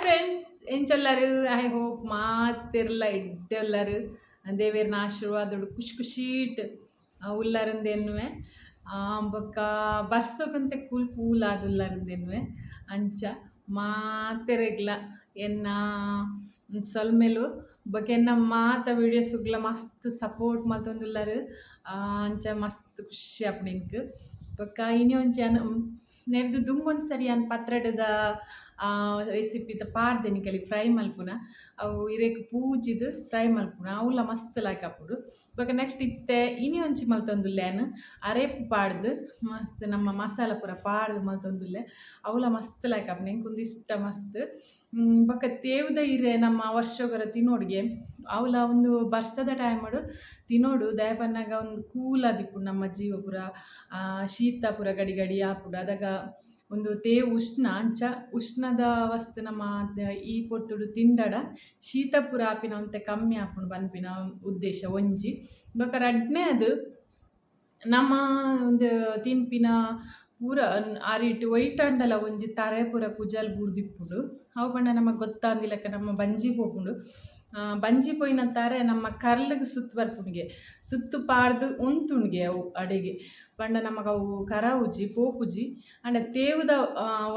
Friends, ಎಂಚೊಲ್ಲರು? I hope ಮಾತೆರ್ಲ ಎಡ್ಡೆ ದೇವೆರ್ನ ಆಶೀರ್ವಾದಡು ಖುಷಿ ಖುಷಿಟ್ ಉಲ್ಲರಂದೆನ್ನುವೆ. ಬೊಕ್ಕ ಬರ್ಸೊಗಂತೆ ಕೂಲ್ ಕೂಲ್ ಆದುಲ್ಲರಂದೆನ್ನುವೆ. ಅಂಚ ಮಾತೆರೆಗ್ಲ ಎನ್ನ ಸೊಲ್ಮೆಲು. ಬೊಕ್ಕ ಎನ್ನ ಮಾತ ವೀಡಿಯೋಸುಗ್ಲ ಮಸ್ತ್ ಸಪೋರ್ಟ್ ಮಲ್ತೊಂದುಲ್ಲರು. ಅಂಚ ಮಸ್ತ್ ಖುಷಿ ಆಪುಂಡು ಎಂಕ್. ಬೊಕ್ಕ ಇನಿ ಒಂಜಿ ಯಾನ್ ನೆರ್ದ್ ದುಂಬೊಂದು ಸರಿ ಯಾನ್ ಪತ್ರೊಡೆದ ರೆಸಿಪಿದ ಪಾಡ್ದೆ ನಿಕಲಿ, ಫ್ರೈ ಮಲ್ಪುನ. ಅವು ಇರೆಕ್ ಪೂಜಿದ್ ಫ್ರೈ ಮಲ್ಪುನ, ಅವುಲ ಮಸ್ತ್ ಲಾಯ್ಕ್ ಆಪುಂಡು. ಬೊಕ್ಕ ನೆಕ್ಸ್ಟ್ ಇತ್ತೆ ಇನಿ ಒಂಜಿ ಮಲ್ತೊಂದುಲ್ಲೆ ಯಾನ್, ಅರೇಪು ಪಾಡ್ದು, ಮಸ್ತ್ ನಮ್ಮ ಮಸಾಲ ಪೂರ ಪಾಡ್ದು ಮಲ್ತೊಂದುಲ್ಲೆ. ಅವುಲ ಮಸ್ತ್ ಲಾಯ್ಕ್ ಆಪುಂಡು, ಎಂಕ್ ಉಂದು ಇಷ್ಟ ಮಸ್ತ್. ಬೊಕ್ಕ ತೇವುದ ಇರೆ ನಮ್ಮ ವರ್ಷೊಗೊರ ತಿನೋಡ್ಗೆ. ಅವುಲ ಒಂದು ಬರ್ಸದ ಟೈಮುಡು ತಿನೋಡು. ದಾಯೆ ಪನ್ನಗ ಒಂದು ಕೂಲ್ ಆದಿಪ್ಪುಂಡು ನಮ್ಮ ಜೀವ ಪೂರ. ಶೀತ ಪೂರ ಗಡಿ ಗಡಿ ಆಪುಂಡು ಅದಗ. ಒಂದು ತೇವು ಉಷ್ಣ, ಅಂಚ ಉಷ್ಣದ ವಸ್ತು ನಮ್ಮ ಈ ಪೊರ್ತುಡು ತಿಂಡಡ ಶೀತ ಪೂರ ಆಪಿನ ಒಂತೆ ಕಮ್ಮಿ ಆಪುಂಡು ಪನ್ಪಿನ ಉದ್ದೇಶ ಒಂಜಿ. ಬೊಕ್ಕ ರಡ್ಡನೇ ಅದು ನಮ್ಮ ಒಂದು ತಿನ್ಪಿನ ಪೂರ ಅರಿಟ್ ಒಯ್ಟಾಂಡಲ ಒಂಜಿ ತರೆ ಪೂರ ಕುಜಲ್ ಬೂರ್ದಿಪ್ಪುಂಡು. ಅವು ಪಂಡ ನಮಕ್ ಗೊತ್ತಾಂದಿಲೆಕ್ಕ ನಮ್ಮ ಬಂಜಿ ಪೋಪುಂಡು. ಬಂಜಿ ಪೋಯಿನ ತಾರೆ ನಮ್ಮ ಕರ್ಲ್ಗ್ ಸುತ್ತು ಬರ್ಪುಂಡುಗೆ. ಸುತ್ತು ಪಾಡ್ದ್ ಉಂತುಂಡುಗೆ ಅವು ಅಡೆಗೆ. ಪಂಡ ನಮಕ್ ಅವು ಕರವುಜಿ, ಪೋಪುಜಿ. ಆಂಡ ತೇವುದ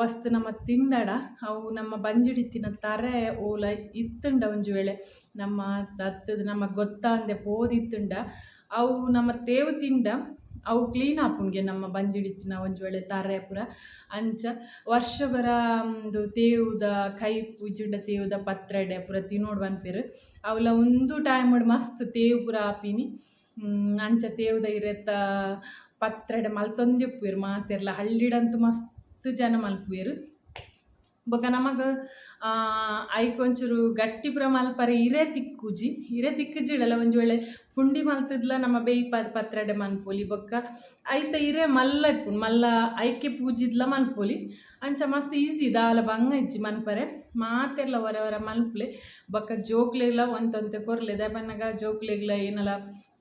ವಸ್ತು ನಮ್ಮ ತಿಂಡಡ ಅವು ನಮ್ಮ ಬಂಜಿಡಿತ್ತಿನ ತರೆ ಓಲ ಇತ್ತುಂಡ, ಒಂಜಿ ವೇಳೆ ನಮ್ಮ ದತ್ತದ ನಮಕ್ ಗೊತ್ತಾಂದೆ ಪೋದಿತ್ತುಂಡ, ಅವು ನಮ್ಮ ತೇವು ತಿಂಡ ಅವು ಕ್ಲೀನ್ ಆಪುಂಡುಗೆ ನಮ್ಮ ಬಂಜಿಡಿತ್ತಿನ ಒಂಜಿ ವೇಳೆ ತಾರೆ ಪೂರ. ಅಂಚ ವರ್ಷೊಗೊರ ಉಂದು ತೇವುದ ಕೈಪು ಇಜ್ಜಿಂಡ ತೇವುದ ಪತ್ರೊಡೆ ಪೂರ ತಿನೊಡು ಪನ್ಪೆರ್. ಅವುಲ ಉಂದು ಟೈಮುಡು ಮಸ್ತ್ ತೇವು ಪೂರ ಆಪಿನಿ. ಅಂಚ ತೇವುದ ಇರೆತ ಪತ್ರೊಡೆ ಮಲ್ತೊಂದೇ ಉಪ್ಪುವೆರ್ ಮಾತೆರ್ಲ. ಹಳ್ಳಿಡಂತೂ ಮಸ್ತ್ ಜನ ಮಲ್ಪುವೆರ್. ಬೊಕ ನಮಕ್ ಐಕ್ ಒಂಚೂರು ಗಟ್ಟಿ ಪೂರ ಮಲ್ಪರೆ ಇರೆ ತಿಕ್ಕುಜಿ. ಇರೆ ತಿಕ್ಕುಜಿಡಲ ಒಂಜಿ ವೇಳೆ ಪುಂಡಿ ಮಲ್ತುದ್ಲ ನಮ ಬೇಯ್ಪಾದ್ ಪತ್ರೊಡೆ ಮನ್ಪೊಲಿ. ಬೊಕ್ಕ ಐತ ಇರೆ ಮಲ್ಲ ಇಪ್ಪುಂಡು, ಮಲ್ಲ ಐಕೆ ಪೂಜಿದ್ಲ ಮನ್ಪೊಲಿ. ಅಂಚ ಮಸ್ತ್ ಈಸಿ, ದಾಲ ಬಂಗ ಇಜ್ಜಿ ಮನ್ಪರೆ. ಮಾತೆರ್ಲ ಒರ ಒರ ಮನ್ಪುಲೆ. ಬೊಕ್ಕ ಜೋಕ್ಲೆಗ್ಲ ಒಂತೊಂತೆ ಕೊರ್ಲೆ. ದಾಯೆ ಪನ್ನಗ ಜೋಕ್ಲೆಗ್ಲ ಏನಲ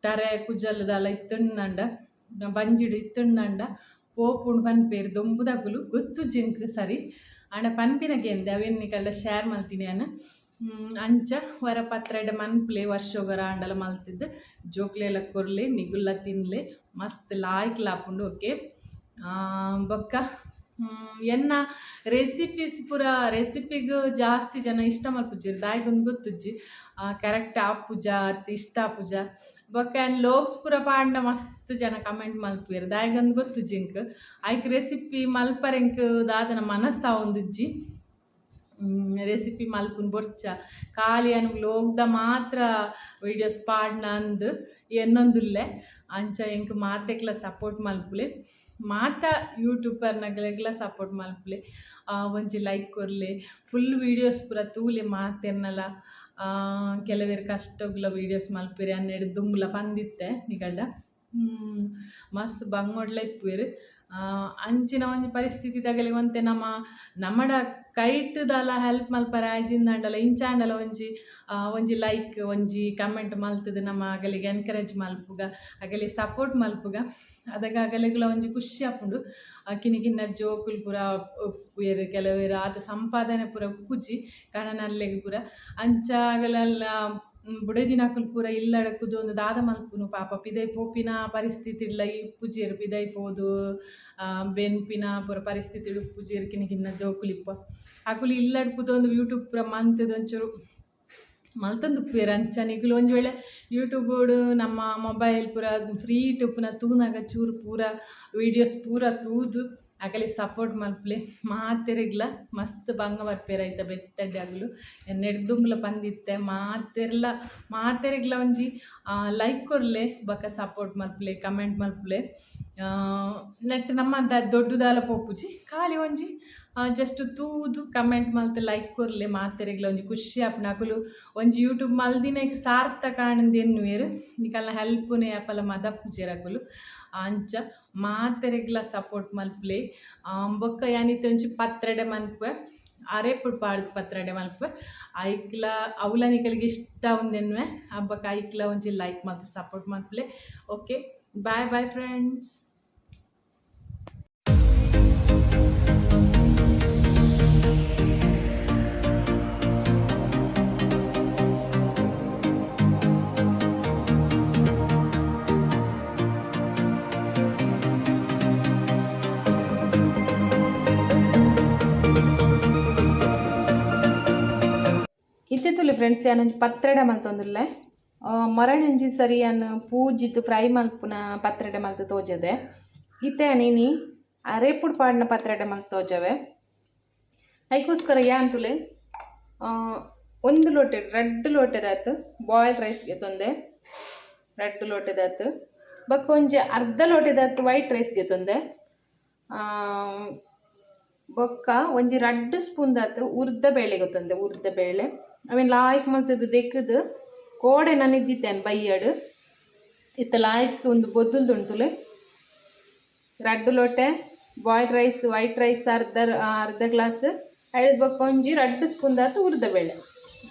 ತರೆ ಕುಜಲ್ ದಾಲ ಇತ್ತುಂಡ, ಬಂಜಿಡ್ ಇತ್ತುಂಡ ಪೋಪುಂಡು ಪನ್ಪೆರ್ ದೊಂಬುದಕುಲು. ಗೊತ್ತುಜ್ಜಿ ಎಂಕ್ ಸರಿ, ಆಂಡ ಪನ್ಪಿನ ಕೇಂದೆ, ಅವೇನ್ ನಿಕಲ್ಡ ಶೇರ್ ಮಲ್ತಿನಿ ಯಾನ್. ಅಂಚ ಒರ ಪತ್ರೊಡೆ ಮನ್ಪುಲೆ. ವರ್ಷೊಗೊರ ಆಂಡಲ ಮಲ್ತಿದ್ದು ಜೋಕ್ಲೆಲ ಕೊರ್ಲೆ, ನಿಗುಲ್ಲ ತಿನ್ಲೆ, ಮಸ್ತ್ ಲಾಯ್ಕ್ಲ ಆಪುಂಡು. ಓಕೆ, ಬೊಕ್ಕ ಎನ್ನ ರೆಸಿಪೀಸ್ ಪೂರ, ರೆಸಿಪಿಗ್ ಜಾಸ್ತಿ ಜನ ಇಷ್ಟ ಮಲ್ಪುಜೆರ್, ದಾಯೆಗುಂದು ಗೊತ್ತುಜ್ಜಿ. ಕರೆಕ್ಟ್ ಆಪುಜ ಅತ್ತ್ ಇಷ್ಟ ಆಪುಜ. ಬೊಕ್ಕ ಯಾನ್ ವ್ಲಾಗ್ಸ್ ಪೂರ ಪಾಡ್ಂಡ ಮಸ್ತ್ ಜನ ಕಮೆಂಟ್ ಮಲ್ಪುವೆರ್, ದಾಯೆಗಂದ್ ಗೊತ್ತುಜ್ಜಿ ಎಂಕ್. ಐಕ್ ರೆಸಿಪಿ ಮಲ್ಪರೆ ಎಂಕ್ ದಾದನ ಮನಸ್ಸಾವೊಂದಿಜ್ಜಿ. ರೆಸಿಪಿ ಮಲ್ಪುನು ಬೊಡ್ಚ, ಖಾಲಿ ಯಾನ್ ವ್ಲಾಗ್ದ ಮಾತ್ರ ವೀಡಿಯೋಸ್ ಪಾಡ್ನ ಅಂದ್ ಎನ್ನೊಂದುಲ್ಲೆ. ಅಂಚ ಎಂಕ್ ಮಾತೆಕ್ಲ ಸಪೋರ್ಟ್ ಮಲ್ಪುಲೆ. ಮಾತ ಯೂಟ್ಯೂಬರ್ನಗಲೆಗ್ಲ ಸಪೋರ್ಟ್ ಮಲ್ಪುಲೆ. ಒಂಜಿ ಲೈಕ್ ಕೊರ್ಲೆ, ಫುಲ್ ವೀಡಿಯೋಸ್ ಪೂರ ತೂಲೆ ಮಾತೆರ್ನಲ. ಕೆಲವೆರ್ ಕಷ್ಟೊಗ್ಲ ವೀಡಿಯೋಸ್ ಮಲ್ಪುವೆರ್, ಅನ್ನೆಡ್ ದುಂಬುಲ ಪಂದಿತ್ತೆ ನಿಕಲ್ಡ. ಮಸ್ತ್ ಬಂಗೊಡ್ಲ ಇಪ್ಪುವೆರ್. ಅಂಚಿನ ಒಂಜಿ ಪರಿಸ್ಥಿತಿ ಒಂತೆ ನಮ ನಮಡ ಕೈಟ್ ದಾಲ ಹೆಲ್ಪ್ ಮಲ್ಪರೆ ಆಯ್ಜಿಂದಾಂಡಲ ಇಂಚಾಂಡಲ ಒಂಜಿ ಒಂಜಿ ಲೈಕ್, ಒಂಜಿ ಕಮೆಂಟ್ ಮಲ್ತುದು ನಮ್ಮ ಅಗಲಿಗೆ ಎನ್ಕರೇಜ್ ಮಲ್ಪುಗ, ಅಗಲಿ ಸಪೋರ್ಟ್ ಮಲ್ಪುಗ. ಅದಗ ಅಗಲೆಗ್ಲ ಒಂಜಿ ಖುಷಿ ಆಪುಂಡು. ಕಿನ್ನಿ ಕಿನ್ನ ಜೋಕುಲು ಪೂರ ಉಪ್ಪುವೆರ್ ಕೆಲವೆರ್. ಆತ ಸಂಪಾದನೆ ಪೂರ ಉಪ್ಪುಜಿ ಕಣನಲ್ಲೆಗ್ ಪೂರ. ಅಂಚ ಅಗಲೆಲ್ಲ ಬುಡೆದಿನಕುಲು ಪೂರ ಇಲ್ಲಡ್ ಕುದೊಂದು ದಾದ ಮಲ್ಪುನು ಪಾಪ. ಪಿದಯಿ ಪೋಪಿನ ಪರಿಸ್ಥಿತಿ ಇಪ್ಪುಜೆರ್. ಪಿದಯಿ ಪೋದು ಬೆನ್ಪಿನ ಪೂರ ಪರಿಸ್ಥಿತಿ ಉಪ್ಪುಜೆರ್. ಕಿನ್ನ ಕಿನ್ನ ಜೋಕುಲು ಇಪ್ಪ, ಅಕುಲು ಇಲ್ಲಡ್ ಕುದೊಂದು ಯೂಟ್ಯೂಬ್ ಪೂರ ಮಂತುದು ಒಂಚೂರು ಮಲ್ತೊಂದು ಉಪ್ಪುವೆರ್. ಅಂಚ ನಿಕುಲು ಒಂಜಿ ವೇಳೆ ಯೂಟ್ಯೂಬ್ ನಮ್ಮ ಮೊಬೈಲ್ ಪೂರ ಫ್ರೀ ಉಪ್ಪುನ ತೂನಗ ಚೂರು ಪೂರ ವೀಡಿಯೋಸ್ ಪೂರ ತೂದು ಅಗಲಿ ಸಪೋರ್ಟ್ ಮಲ್ಪುಲೆ ಮಾತೆರೆಗ್ಲ. ಮಸ್ತ್ ಬಂಗ ಬರ್ಪೆರ್ ಐತ ಬೆತ್ತಡ್ಡೆ ಅಗುಲು. ಎನ್ನೆಡ್ ದುಂಬುಲ ಪಂದಿತ್ತೆ. ಮಾತೆರ್ಲ ಮಾತೆರೆಗ್ಲ ಒಂಜಿ ಲೈಕ್ ಕೊರ್ಲೆ, ಬೊಕ ಸಪೋರ್ಟ್ ಮಲ್ಪುಲೆ, ಕಮೆಂಟ್ ಮಲ್ಪುಲೆ. ನೆಟ್ ನಮ್ಮ ದೊಡ್ಡ ದಾಲ ಪೋಪುಜಿ, ಖಾಲಿ ಒಂಜಿ ಜಸ್ಟ್ ತೂದು ಕಮೆಂಟ್ ಮಲ್ತ್ ಲೈಕ್ ಕೊರ್ಲೆ. ಮಾತೆರೆಗ್ಲ ಒಂಜಿ ಖುಷಿ ಆಪುಂಡು. ಅಕುಲು ಒಂಜಿ ಯೂಟ್ಯೂಬ್ ಮಲ್ದಿನೈಕ್ ಸಾರ್ಥಕ ಆಂಡ್ ಎನ್ನುವೆರ್. ನಿಕಲ್ನ ಹೆಲ್ಪುನೆ ಅಪಲ ಮದಪುಜೆರ್ ಅಕುಲು. ಅಂಚ ಮಾತೆರೆಗ್ಲ ಸಪೋರ್ಟ್ ಮಲ್ಪುಲೆ. ಬೊಕ್ಕ ಯಾನಿತ್ತೆ ಒಂಜಿ ಪತ್ರೊಡೆ ಮನ್ಪುವೆ, ಅರೇಪುಡ್ ಪಾಡ್ದ್ ಪತ್ರೊಡೆ ಮನ್ಪುವೆ. ಐಕ್ಲ ಅವುಲ ನಿಕಲ್ಗೆ ಇಷ್ಟ ಉಂದೆನ್ನುವೆ. ಬೊಕ್ಕ ಐಕ್ಲ ಒಂಜಿ ಲೈಕ್ ಮಲ್ತ್ ಸಪೋರ್ಟ್ ಮಲ್ಪುಲೆ. Okay, bye bye friends. ಇತ್ತೆ ತುಲೆ ಫ್ರೆಂಡ್ಸ್ ಯಾನೊಂಜಿ ಪತ್ರೊಡೆ ಮಲ್ತೊಂದುಲ್ಲೆ. ಮರಣೊಂಜಿ ಸರಿ ಯಾನ್ ಪೂಜಿತ್ ಫ್ರೈ ಮಲ್ಪುನ ಪತ್ರೊಡೆ ಮಲ್ತ್ ತೋಜದೆ. ಇತ್ತೆ ಯಾನ್ ಇನಿ ಅರೇಪುಡ್ ಪಾಡ್ನ ಪತ್ರೊಡೆ ಮಲ್ತ್ ತೋಜವೆ. ಐಕೋಸ್ಕರ ಯಾನ್ ತುಲೆ ಒಂದು ಲೋಟೆ ರಡ್ಡ್ ಲೋಟೆದಾತ್ ಬಾಯ್ಲ್ಡ್ ರೈಸ್ ಗೆತೊಂದೆ, ರಡ್ಡ್ ಲೋಟೆದಾತ್. ಬೊಕ್ಕ ಒಂಜಿ ಅರ್ಧ ಲೋಟೆದಾತ್ ವೈಟ್ ರೈಸ್ ಗೆತೊಂದೆ. ಬೊಕ್ಕ ಒಂಜಿ ರಡ್ಡ್ ಸ್ಪೂನ್ ದಾತ್ ಉರ್ದ ಬೇಳೆ ಗೆತೊಂದೆ, ಉರ್ದ ಬೇಳೆ. ಅವೆನ್ ಲಾಯ್ಕ್ ಮಲ್ತುದು ದೆಕ್ಕುದು ಕೋಡೆ ನನಿದಿತ್ತೇನ್ ಬಯ್ಯಡ್. ಇತ್ತೆ ಲಾಯ್ಕ್ ಒಂದು ಬೊದ್ದುಲ್ದುಂಡು. ರಡ್ಡ್ Lotay boiled rice, white rice ಅರ್ಧ ಅರ್ಧ ಗ್ಲಾಸ್. ಐಡ್ದ್ ಬೊಕ್ಕ ಒಂಜಿ ರಡ್ಡ್ ಸ್ಪೂನ್ ದಾತ್ ಉರ್ದ ಬೇಳೆ.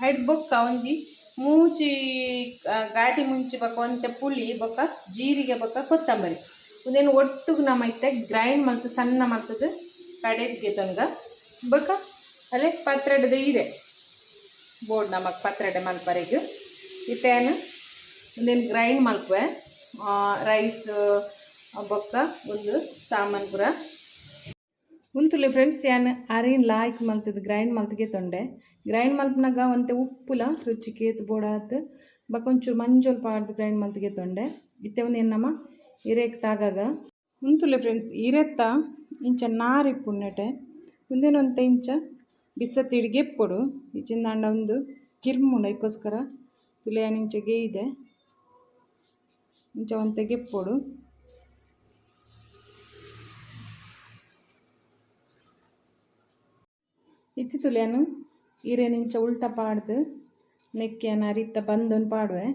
ಐಡ್ದ್ ಬೊಕ್ಕ ಒಂಜಿ ಮೂಜಿ ಘಾಟಿ ಮುಂಚಿ ಬೊಕ್ಕ ಒಂತೆ ಪುಳಿ ಬೊಕ್ಕ ಜೀರಿಗೆ ಬೊಕ್ಕ ಕೊತ್ತಂಬರಿ. ಉಂದೆನ್ ಒಟ್ಟುಗು ನಮ ಇತ್ತೆ ಗ್ರೈಂಡ್ ಮಲ್ತ್ ಸಣ್ಣ ಮಲ್ತುದು ಕಡೆದ್ ಗೆತೊನ್ಗ. ಬೊಕ್ಕ ಅಲೆ ಪತ್ರೊಡೆದ ಇರೆ ಬೋಡು ನಮಕ್ ಪತ್ರೊಡೆ ಮಲ್ಪರೆಗ್. ಇತ್ತೆ ಯಾನ್ ಉಂದೆನ್ ಗ್ರೈಂಡ್ ಮಲ್ಪುವೆ, ರೈಸ್ ಬೊಕ್ಕ ಒಂದು ಸಾಮಾನ್ ಪೂರ. ಉಂತುಲೆ ಫ್ರೆಂಡ್ಸ್, ಯಾನ್ ಅರಿನ್ ಲಾಯ್ಕ್ ಮಲ್ತುದು ಗ್ರೈಂಡ್ ಮಲ್ತ್ ಗೆತೊಂಡೆ. ಗ್ರೈಂಡ್ ಮಲ್ಪುನಗ ಒಂತೆ ಉಪ್ಪುಲ ರುಚಿಕ್ ಏತ್ ಬೋಡಾತ್ ಬೊಕ್ಕ ಒಂಚೂರು ಮಂಜೊಲ್ ಪಾಡ್ದ್ ಗ್ರೈಂಡ್ ಮಲ್ತ್ ಗೆತೊಂಡೆ. ಇತ್ತೆ ಉಂದೆನ್ ನಮ ಇರೆಕ್ ತಾಗಾಗ. ಉಂತುಲೆ ಫ್ರೆಂಡ್ಸ್, ಇರೆತ್ತ ಇಂಚ ನಾರ್ ಇಪ್ಪುಂಡು ನೆಟೆ. ಉಂದೆನ್ ಒಂತೆ ಇಂಚ ಬಿಸತ್ತಿಡ್ ಗೆಪ್ಪೊಡು, ಇಜ್ಜಿಂದಾಂಡ ಉಂದು ಕಿರ್ಮುಂಡು. ಐಕೋಸ್ಕರ ತುಲೆ ಯಾನ್ ಇಂಚ ಗೇಯ್ದೆ, ಇಂಚ ಒಂತೆ ಗೆಪ್ಪೊಡು. ಇತ್ತಿ ತುಲೆ ಯಾನ್ ಇರೆನ್ ಇಂಚ ಉಲ್ಟ ಪಾಡ್ದು ನೆಕ್ಕೆ ಯಾನ್ ಅರಿತ್ತ ಬಂದೊಂದು ಪಾಡುವೆ.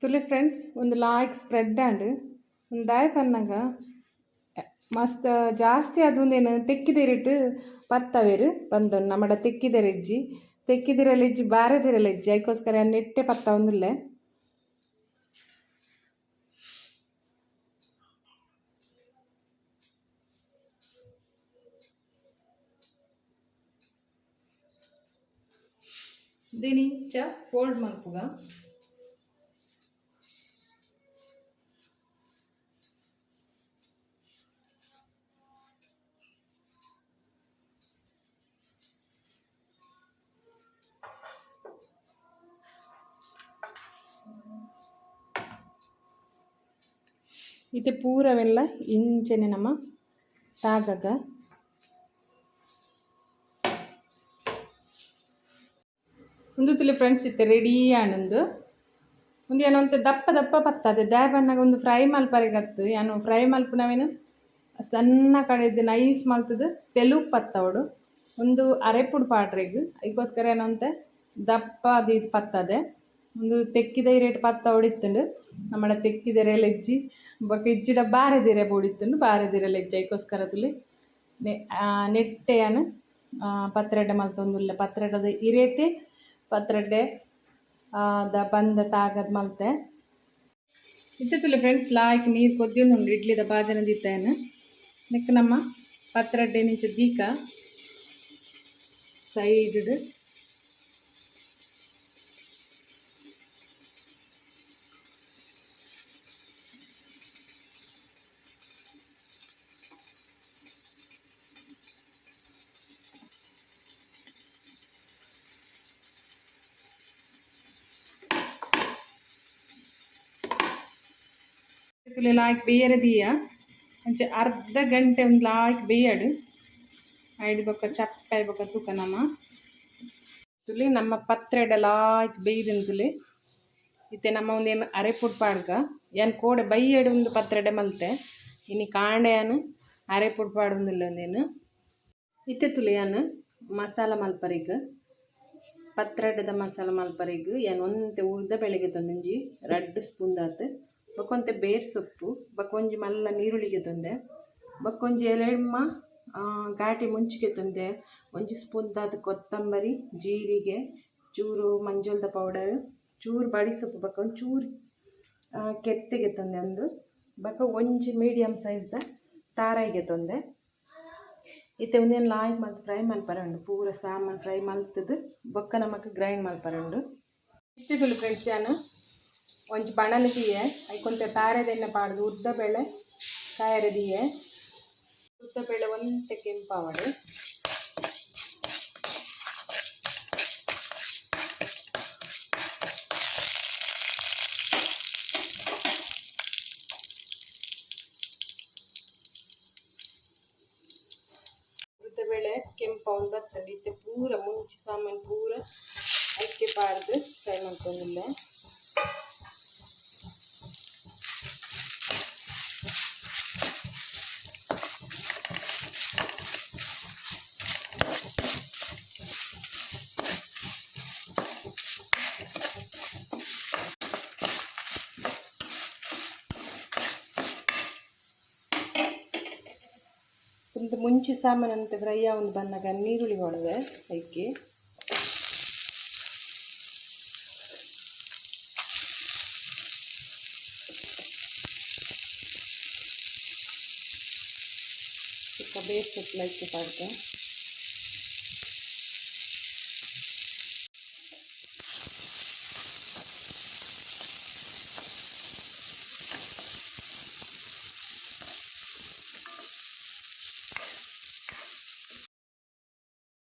ತುಲೆ ಫ್ರೆಂಡ್ಸ್, ಒಂದು ಲಾಯ್ಕ್ ಸ್ಪ್ರೆಡ್ ಆಂಡ್. ಒಂದು ದಾಯೆ ಪನ್ನಗ ಮಸ್ತ್ ಜಾಸ್ತಿ ಅದು ಉಂದೇನು ತೆಕ್ಕಿದೆರಿಟ್ ಪತ್ತವೆರ್ ಬಂದೊಂದು. ನಮಡ ತೆಕ್ಕಿದೆರಿಜ್ಜಿ, ತೆಕ್ಕಿದಿರಲಿಜ್ಜಿ, ಬಾರೆದಿರಲಿಜ್ಜಿ. ಐಕೋಸ್ಕರ ನೆಟ್ಟೆ ಪತ್ತ ಒಂದುಲ್ಲೆ. దీని ಇಂಚ ಫೋಲ್ಡ್ ಮಲ್ಪುಗ. ಇತ್ತೆ ಪೂರವೆಲ್ಲ ಇಂಚನೆ ನಮ ತಾಗಗ. ಉಂದು ತುಲೆ ಫ್ರೆಂಡ್ಸ್, ಇತ್ತೆ ರೆಡಿ ಆಂಡ್. ಉಂದು ಯಾನ್ ಒಂತೆ ದಪ್ಪ ದಪ್ಪ ಪತ್ತದೆ. ದಾಯೆ ಪನ್ನಗ ಒಂದು ಫ್ರೈ ಮಲ್ಪರೆಗತ್ತು. ಯಾನ್ ಫ್ರೈ ಮಲ್ಪುನವೇನು ಸಣ್ಣ ಕಡೆದು ನೈಸ್ ಮಲ್ತುದು ತೆಲು ಪತ್ತವಡು, ಒಂದು ಅರೆಪುಡು ಪಾಡ್ರೆಗ್. ಐಕೋಸ್ಕರ ಏನಂತೆ ದಪ್ಪ ದೀದ್ ಪತ್ತದೆ. ಒಂದು ತೆಕ್ಕಿದ ರೇಟ್ ಪತ್ತ ಇತ್ತುಂಡು. ನಮ್ಮಡ ತೆಕ್ಕಿದರೆ ಲೆಜ್ಜಿ, ಬೊಕ್ಕ ಇಜ್ಜಿಡ ಬಾರೆದಿರೆ ಬೋಡಿತ್ತುಂಡು, ಬಾರೆದಿರೆ ಲೆಜ್ಜಿ. ಐಕೋಸ್ಕರ ತುಲೆ ನೆಟ್ಟೆ ಯಾನ್ ಪತ್ರೊಡೆ ಮಲ್ತೊಂದುಲ್ಲೆ. ಪತ್ರೊಡೆದ ಇರೇತೆ ಪತ್ರೊಡೆ ದ ಬಂದ ತಾಗದ್ ಮಲ್ತೆ. ಇತ್ತೆ ತುಲೆ ಫ್ರೆಂಡ್ಸ್, ಲಾಯ್ಕ್ ನೀರು ಕೊದ್ಯೊಂದುಂಡು. ಇಡ್ಲಿದ ಬಾಜನ ದೀತ. ನೆಕ್ ನಮ್ಮ ಪತ್ರೊಡೆ ನಿಂಚ ದೀಕ ಸೈಡ್. ತುಲೆ ಲಾಯ್ಕ್ ಬೇಯರೆ ದೀಯ. ಅಂಚೆ ಅರ್ಧ ಗಂಟೆ ಒಂದು ಲಾಯ್ಕ್ ಬೇಯಡು. ಐಡ್ ಬೊಕ್ಕ ಚಪ್ಪೆ ಬೊಕ್ಕ ತೂಕ ನಮ. ತುಲೆ ನಮ್ಮ ಪತ್ರೊಡೆ ಲಾಯ್ಕ್ ಬೇಯ್ದಿನ ತುಲೆ. ಇತ್ತೆ ನಮ್ಮ ಒಂದೇನು ಅರೆಪುಡ್ ಪಾಡ್ಗ. ಯಾನ್ ಕೋಡೆ ಬಯ್ಯಡು ಒಂದು ಪತ್ರೊಡೆ ಮಲ್ತೆ. ಇನಿ ಕಾಂಡೆ ಯಾನ್ ಅರೆಪುಡ್ ಪಾಡೊಂದುಲ್ಲೆ ಒಂದೇನು. ಇತ್ತೆ ತುಲೆ ಯಾನ್ ಮಸಾಲ ಮಲ್ಪರೆಗ್. ಪತ್ರಡ್ಡದ ಮಸಾಲ ಮಲ್ಪರೆಗ್ ಯಾನ್ ಒಂತೆ ಉರ್ದ ಬೆಳಗ್ಗೆ ತಂದೊಂಜಿ 2 ಸ್ಪೂನ್ ದಾತ್ ಬೊಕ ಒಂತೆ ಬೇರ್ ಸೊಪ್ಪು ಬೊಕ ಒಂಜಿ ಮಲ್ಲ ನೀರುಳ್ಳಿಗೆ ತಂದೆ ಬೊಕ ಒಂಜಿ ಎಲೆಮ್ಮ ಘಾಟಿ ಮುಂಚಿಗೆ ತಂದೆ ಒಂಜಿ ಸ್ಪೂನ್ ದಾತ್ ಕೊತ್ತಂಬರಿ ಜೀರಿಗೆ ಚೂರು ಮಂಜಲ್ದ ಪೌಡರ್ ಚೂರು ಬಡಿ ಸೊಪ್ಪು ಬೊಕ ಒಂಜಿ ಚೂರು ಕೆತ್ತೆಗೆ ತಂದೆ ಒಂದು ಬೊಕ ಒಂಜಿ ಮೀಡಿಯಮ್ ಸೈಜ್ದ ತಾರಾಯಿಗೆ ತಂದೆ. ಇತ್ತೆ ಉಂದೆನ್ ಲಾಯ್ಕ್ ಮಲ್ತ್ ಫ್ರೈ ಮಲ್ಪರೆ ಉಂಡು ಪೂರ ಸಾಮಾನು ಫ್ರೈ ಮಲ್ತದು ಬೊಕ್ಕ ನಮಕ್ ಗ್ರೈಂಡ್ ಮಲ್ಪರೆ ಉಂಡು. ಇತ್ತೆ ತುಲು ಫ್ರೆಂಡ್ಸ್ ಯಾನ್ ಒಂಜಿ ಬಣಲೆ ದೀಯೆ ಐಕೊಂತೆ ತಾರೆದ ಎಣ್ಣೆ ಪಾಡ್ದು ಉದ್ದ ಬೇಳೆ ಕಾಯರೆ ದೀಯೆ. ಉದ್ದ ಬೇಳೆ ಒಂತೆ ಕೆಂಪಾವಡು. ಉದ್ದ ಬೇಳೆ ಕೆಂಪಾವೊಂದು ಬರ್ತದೆ. ಇತ್ತೆ ಪೂರ ಮುಂಚಿ ಸಾಮಾನು ಪೂರ ಐಕೆ ಪಾಡ್ದು ಫ್ರೈ ಮಲ್ತೊಂದುಲ್ಲೆ. ಒಂದು ಮುಂಚಿ ಸಾಮಾನು ಅಂತ ಫ್ರೈ ಆವೊಂದು ಬನ್ನಗ ನೀರುಳ್ಳಿ ಪಾಡುವೆ ಐಕೆ. ಬೊಕ್ಕ ಬೇರ್ ಸೊಪ್ಪು ಐಕೆ ಪಾಡ್ದೆ.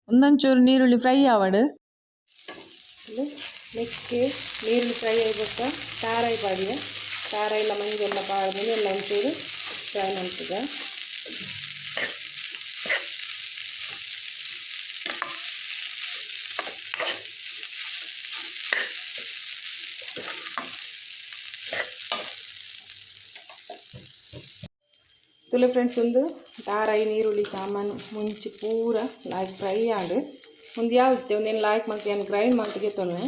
ಒಂದೊಂಚೂರು ನೀರುಳ್ಳಿ ಫ್ರೈ ಆವಡು. ನೆಕ್ಕೆ ನೀರುಳ್ಳಿ ಫ್ರೈ ಆಯಿ ಬೊಕ್ಕ ತಾರಾಯಿ ಪಾಡಿಯ ತಾರಾಯಿಲ ಮಂಜೊಲ್ಲ ಪಾಡ್ದು ಎಲ್ಲ ಒಂಚೂರು ಫ್ರೈ ಮಲ್ತುಗ. ತುಲೆ ಫ್ರೆಂಡ್ಸ್ ಒಂದು ತಾರಾಯಿ ನೀರುಳ್ಳಿ ಸಾಮಾನು ಮುಂಚಿ ಪೂರ ಲಾಯ್ಕ್ ಫ್ರೈ ಆಂಡ್ ಒಂದು ಯಾವ್ದು ಒಂದೇನು ಲಾಯ್ಕ್ ಮಲ್ತ್ ಏನು ಗ್ರೈಂಡ್ ಮಲ್ತ್ ಗೆತ್ತೊನುವೆ.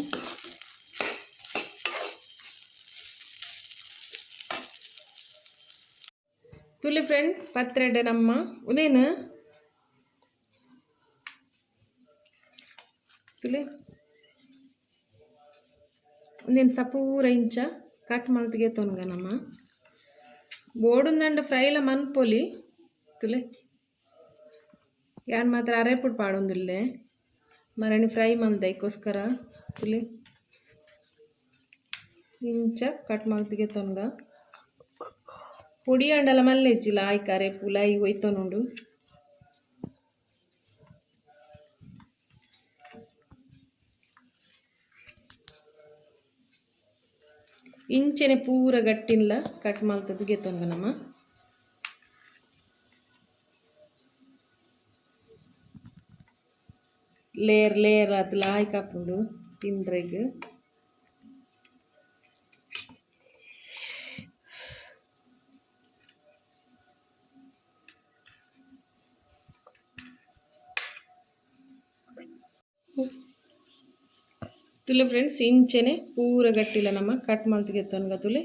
ತುಲೆ ಫ್ರೆಂಡ್ ಪತ್ರೆಡ್ಡೆ ನಮ್ಮ ಉನೇನು ತುಲೆ ಒಂದೇನು ಸಪೂರ ಇಂಚ ಕಟ್ ಮಲ್ತ್ ಗೆತ್ತೊನ್ಗ ನಮ್ಮ ಬೋಡುಂದಂಡ ಫ್ರೈಲ ಮನ್ಪೊಲಿ. ತುಲೆ ಯಾನ್ ಮಾತ್ರ ಅರೆಪುಡ್ ಪಾಡೊಂದುಲ್ಲೆ ಮರಣಿ ಫ್ರೈ ಮಲ್ದ ಐಕೋಸ್ಕರ. ತುಲೆ ಇಂಚ ಕಟ್ ಮಲ್ತ್ ಗೆತ್ತೊನ್ಗ ಪೊಡಿ ಆಂಡಲ ಮಲ್ಲೆಜ್ಜಿ ಲಾಯ್ಕ್ ಅರೆಪು ಲೈ ಒಯ್ತೊನುಂಡು. ಇಂಚೆನೆ ಪೂರ ಗಟ್ಟಿನ್ಲ ಕಟ್ ಮಲ್ತದು ಗೆತ್ತೊನ್ಗ ನಮ. ಲೇಯರ್ ಲೇಯರ್ ಆತ್ ಲಾಯ್ಕ್ ಆಪುಂಡು ತಿಂದ್ರೆಗ್. ತುಲೆ ಫ್ರೆಂಡ್ಸ್ ಇಂಚೆನೆ ಪೂರ ಗಟ್ಟಿಲ ನಮ ಕಟ್ ಮಲ್ತ್ ಗೆತ್ತೊನ್ಗ ತುಲೆ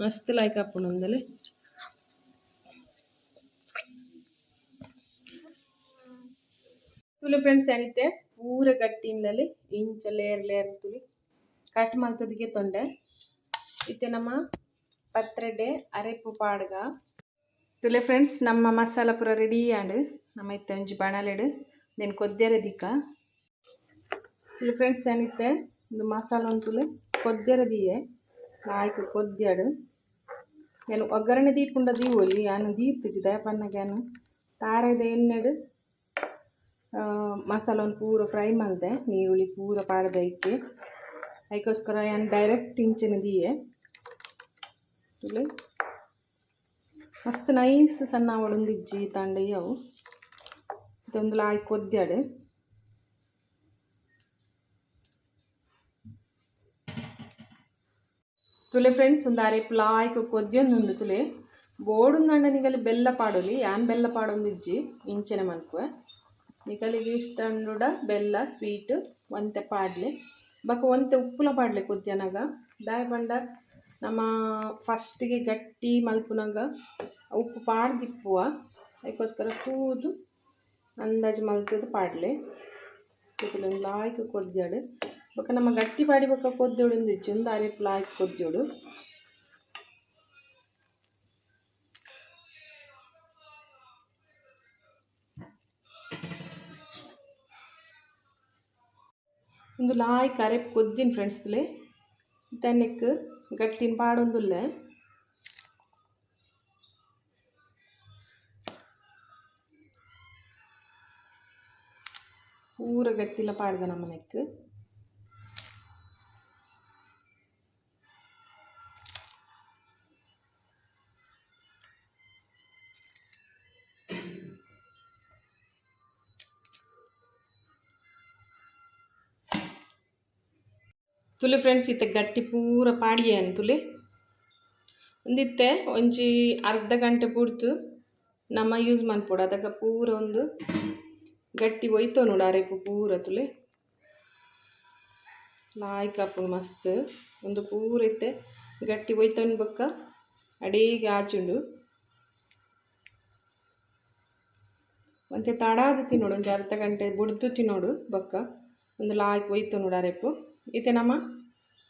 ಮಸ್ತ್ ಲಾಯ್ಕ್ ಆಪುಂಡು ಉಂದಲೆ. ತುಲೆ ಫ್ರೆಂಡ್ಸ್ ಯಾನಿತ್ತೆ ಪೂರ ಗಟ್ಟಿನ್ಲಲಿ ಇಂಚ ಲೇಯರ್ ಲೇಯರ್ ತುಲಿ ಕಟ್ ಮಲ್ತದ ಗೆತ್ತೊಂಡೆ. ಇತ್ತೆ ನಮ್ಮ ಪತ್ರೊಡೆ ಅರೆಪು ಪಾಡ್ಗ. ತುಲೆ ಫ್ರೆಂಡ್ಸ್ ನಮ್ಮ ಮಸಾಲ ಪೂರ ರೆಡಿ ಆಂಡ್. ನಮ್ಮ ಇತ್ತೆ ಒಂಜಿ ಬಾಣಲೆಡ್ then ಕೊದ್ಯರೆ ದೀಕ. ತುಲೆ ಫ್ರೆಂಡ್ಸ್ ಯಾನಿತ್ತೆ ಉಂದು ಮಸಾಲ ಉಂತುಲೆ ಕೊದ್ಯರೆ ದೀಯೆ ಲಾಯ್ಕ್ ಕೊದ್ಯಡ್. ಯಾನ್ ಒಗ್ಗರಣೆ ದೀಪುಂಡ ದೀವೊಲಿ ಯಾನ್ ದೀತುಜಿ ದಾಯೆ ಪನ್ನಗ ಯಾನ್ ತಾರೆದ ಎಣ್ಣೆಡ್ ಮಸಾಲನ್ ಪೂರ ಫ್ರೈ ಮಲ್ದೆ ನೀರುಳ್ಳಿ ಪೂರ ಪಾಡ್ದ್ ಐಕೆ ಐಕೋಸ್ಕರ ಯಾನ್ ಡೈರೆಕ್ಟ್ ಇಂಚನೆ ದೀಯೆ. ತುಲೆ ಮಸ್ತ್ ನೈಸ್ ಸಣ್ಣ ಆವೊಡೊಂದಿಜ್ಜಿ ತಾಂಡ ಅವು ಇದೊಂದು ಲಾಯ್ಕ್ ಕೊದ್ಯಡ್. ತುಲೆ ಫ್ರೆಂಡ್ಸ್ ಒಂದು ಅರೆಪು ಲಾಯ್ಕ್ ಕೊದ್ಯೊಂದುಂಡು ತುಲೆ ಬೋಡುಂದಂಡ ನಿಗಲಿ ಬೆಲ್ಲ ಪಾಡೊಲಿ ಯಾನ್ ಬೆಲ್ಲ ಪಾಡೊಂದಿಜ್ಜಿ ಇಂಚನೆ ಮಲ್ಪುವೆ. ನಿಕಲಿಗೆ ಇಷ್ಟ ಉಂಡುಡ ಬೆಲ್ಲ ಸ್ವೀಟ್ ಒಂತೆ ಪಾಡ್ಲೆ ಬೊಕ ಒಂತೆ ಉಪ್ಪುಲ ಪಾಡ್ಲೆ ಕೊದ್ಯನಗ. ದಾಯೆ ಪಂಡ ನಮ ಫಸ್ಟಿಗೆ ಗಟ್ಟಿ ಮಲ್ಪುನಗ ಉಪ್ಪು ಪಾಡ್ದಿಪ್ಪುವ, ಅದಕ್ಕೋಸ್ಕರ ತೂದು ಅಂದಾಜು ಮಲ್ತದು ಪಾಡ್ಲೆ. ಲಾಯ್ಕ್ ಕೊದ್ಯಾಡು ಬೊಕ ನಮ್ಮ ಗಟ್ಟಿ ಪಾಡಿ ಬೊಕ ಕೊದ್ಯೋಡು ಇಜ್ಜಿ ಉಂದು ಅರೆಪು ಲಾಯ್ಕ್ ಕೊದ್ಯೋಡು. ಉಂದು ಲಾಯ್ಕ್ ಅರೆಪು ಕೊದ್ದಿನ ಫ್ರೆಂಡ್ಸ್ ತುಲೆ ತನ್ನೆಕ್ ಗಟ್ಟಿನ ಪಾಡೊಂದುಲ್ಲೆ. ಪೂರ ಗಟ್ಟಿಲ ಪಾಡ್ದ ನಮ್ಮ ನೆಕ್. ತುಲೆ ಫ್ರೆಂಡ್ಸ್ ಇತ್ತೆ ಗಟ್ಟಿ ಪೂರ ಪಾಡಿಯೇನು ತುಲೆ ಒಂದಿತ್ತೆ ಒಂಜಿ ಅರ್ಧ ಗಂಟೆ ಪುಡ್ತು ನಮ್ಮ ಯೂಸ್ ಮನ್ಪೊಡು. ಅದಗ ಪೂರ ಒಂದು ಗಟ್ಟಿ ಒಯ್ತೋ ನೋಡು ಅರೆಪು ಪೂರ ತುಲೆ ಲಾಯ್ಕ್ ಆಪುಂಡು ಮಸ್ತ್. ಒಂದು ಪೂರ ಇತ್ತೆ ಗಟ್ಟಿ ಒಯ್ತೋನ್ ಬೊಕ್ಕ ಅಡೀಗೆ ಆಚುಂಡು. ಒಂತೆ ತಡಾದ್ ತಿನ್ನೋಡು, ಒಂಜಿ ಅರ್ಧ ಗಂಟೆ ಬುಡ್ದು ತಿನ್ನೋಡು ಬೊಕ್ಕ ಒಂದು ಲಾಯ್ಕ್ ಒಯ್ತೋ ನೋಡು ಅರೆಪು. ಇತ್ತೆ ನಮ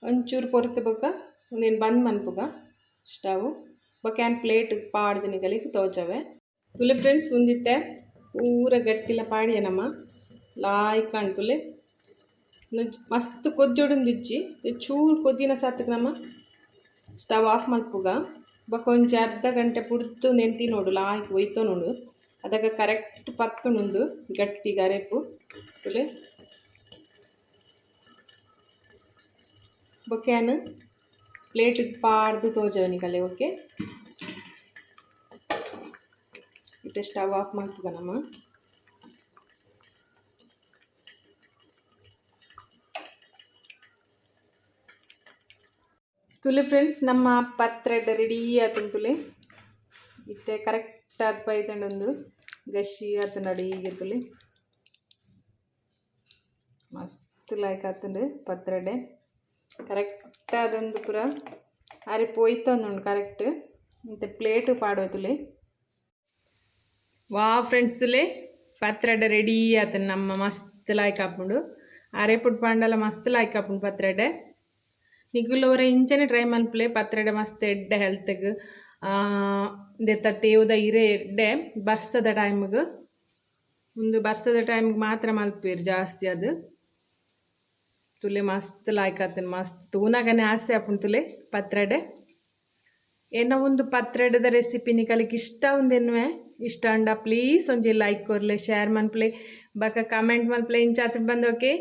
ಒಂಚೂರು ಪೊರ್ತು ಬೊಕ್ಕ ಒಂದೇನು ಬಂದ್ ಮನ್ಪುಗ ಸ್ಟವ್ ಬೊಕ್ಕ ಆ್ಯನ್ ಪ್ಲೇಟ್ ಪಾಡ್ದು ನಿಗಲಿಗೆ ತೋಜವೆ. ತುಲೆ ಫ್ರೆಂಡ್ಸ್ ಒಂದಿತ್ತೆ ಪೂರ ಗಟ್ಟಿಲ ಪಾಡಿಯ ನಮ್ಮ ಲಾಯ್ಕ್ ತುಲೆ ಮಸ್ತ್ ಕೊದ್ಯೋಡುಂದಿಜ್ಜಿ ಚೂರು ಕೊದ್ದಿನ ಸಾತಕ್ಕೆ ನಮ್ಮ ಸ್ಟವ್ ಆಫ್ ಮಲ್ಪುಗ. ಬೊಕ್ಕ ಒಂಜಿ ಅರ್ಧ ಗಂಟೆ ಪುಡ್ತು ನೆಂತಿ ನೋಡು ಲಾಯ್ಕ್ ಒಯ್ತೋ ನೋಡು. ಅದಕ್ಕೆ ಕರೆಕ್ಟ್ ಪತ್ತುಂಡು ಗಟ್ಟಿಗೆ ಅರೆಪು ತುಲೆ. ಬೊಕ್ಕ ಯಾನ್ ಪ್ಲೇಟ್ ಪಾಡ್ದು ತೋಜವೆ ನಿಕಲೆ. ಓಕೆ ಇತ್ತೆ ಸ್ಟವ್ ಆಫ್ ಮಲ್ಪುಗ ನಮ. ತುಲೆ ಫ್ರೆಂಡ್ಸ್ ನಮ್ಮ ಪತ್ರೆಡ್ ರೆಡಿ ಆತುಂಡು ತುಲೆ. ಇತ್ತೆ ಕರೆಕ್ಟ್ ಆದ್ ಬೈದುಂಡು ಉಂದು ಗಶಿ ಆತುಂಡು ಅಡಿಗೆ ತುಲೆ ಮಸ್ತ್ ಲಾಯ್ಕ್ ಆತುಂಡು ಪತ್ರೊಡೆ. ಕರೆಕ್ಟ್ ಆದೊಂದು ಪೂರ ಅರೆಪು ಒಯ್ತೊಂದುಂಡು ಕರೆಕ್ಟ್. ಇತ್ತೆ ಪ್ಲೇಟ್ ಪಾಡುವ ತುಲೆ. ವಾ ಫ್ರೆಂಡ್ಸ್ ತುಲೆ ಪತ್ರೊಡೆ ರೆಡಿ ಆತುಂಡು ನಮ್ಮ ಮಸ್ತ್ ಲಾಯ್ಕ್ ಆಪುಂಡು. ಅರೆಪುಡ್ ಪಾಂಡಲ ಮಸ್ತ್ ಲಾಯ್ಕ್ ಆಪುಂಡು ಪತ್ರೊಡೆ. ನಿಕುಲು ಒರ ಇಂಚನೆ ಟ್ರೈ ಮನ್ಪುಲೆ ಪತ್ರೊಡೆ ಮಸ್ತ್ ಎಡ್ಡೆ ಹೆಲ್ತ್ಗ್. ದೆತ್ತ ತೇವುದ ಇರೆ ಎಡ್ಡೆ ಬರ್ಸದ ಟೈಮ್ಗ್. ಉಂದು ಬರ್ಸದ ಟೈಮ್ಗ್ ಮಾತ್ರ ಮಲ್ಪುವೆರ್ ಜಾಸ್ತಿ ಅದು. ತುಲೆ ಮಸ್ತ್ ಲಾಯ್ಕ್ ಆತುಂಡು ಮಸ್ತ್ ತೂನಗನೆ ಆಸೆ ಆಪುಂಡು ತುಲೆ ಪತ್ರೊಡೆ. ಎನ್ನ ಒಂದು ಪತ್ರೊಡೆದ ರೆಸಿಪಿ ನಿಕಲಿಗೆ ಇಷ್ಟ ಉಂದೆನ್ನುವೆ ಇಷ್ಟ ಅಂಡ ಪ್ಲೀಸ್ ಒಂಜಿ ಲೈಕ್ ಕೊರ್ಲೆ, ಶೇರ್ ಮನ್ಪುಲೆ ಬೊಕ ಕಮೆಂಟ್ ಮನ್ಪುಲೆ. ಇಂಚಾತ್ ಬಂದ್ ಓಕೆ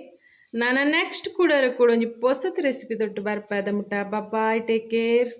ನಾನ ನೆಕ್ಸ್ಟ್ ಕೂಡ ಕೂಡ ಒಂಜಿ ಪೊಸತ್ ರೆಸಿಪಿ ದೊಟ್ಟು ಬರ್ಪದ ಮುಟ್ಟ. Bye, take care.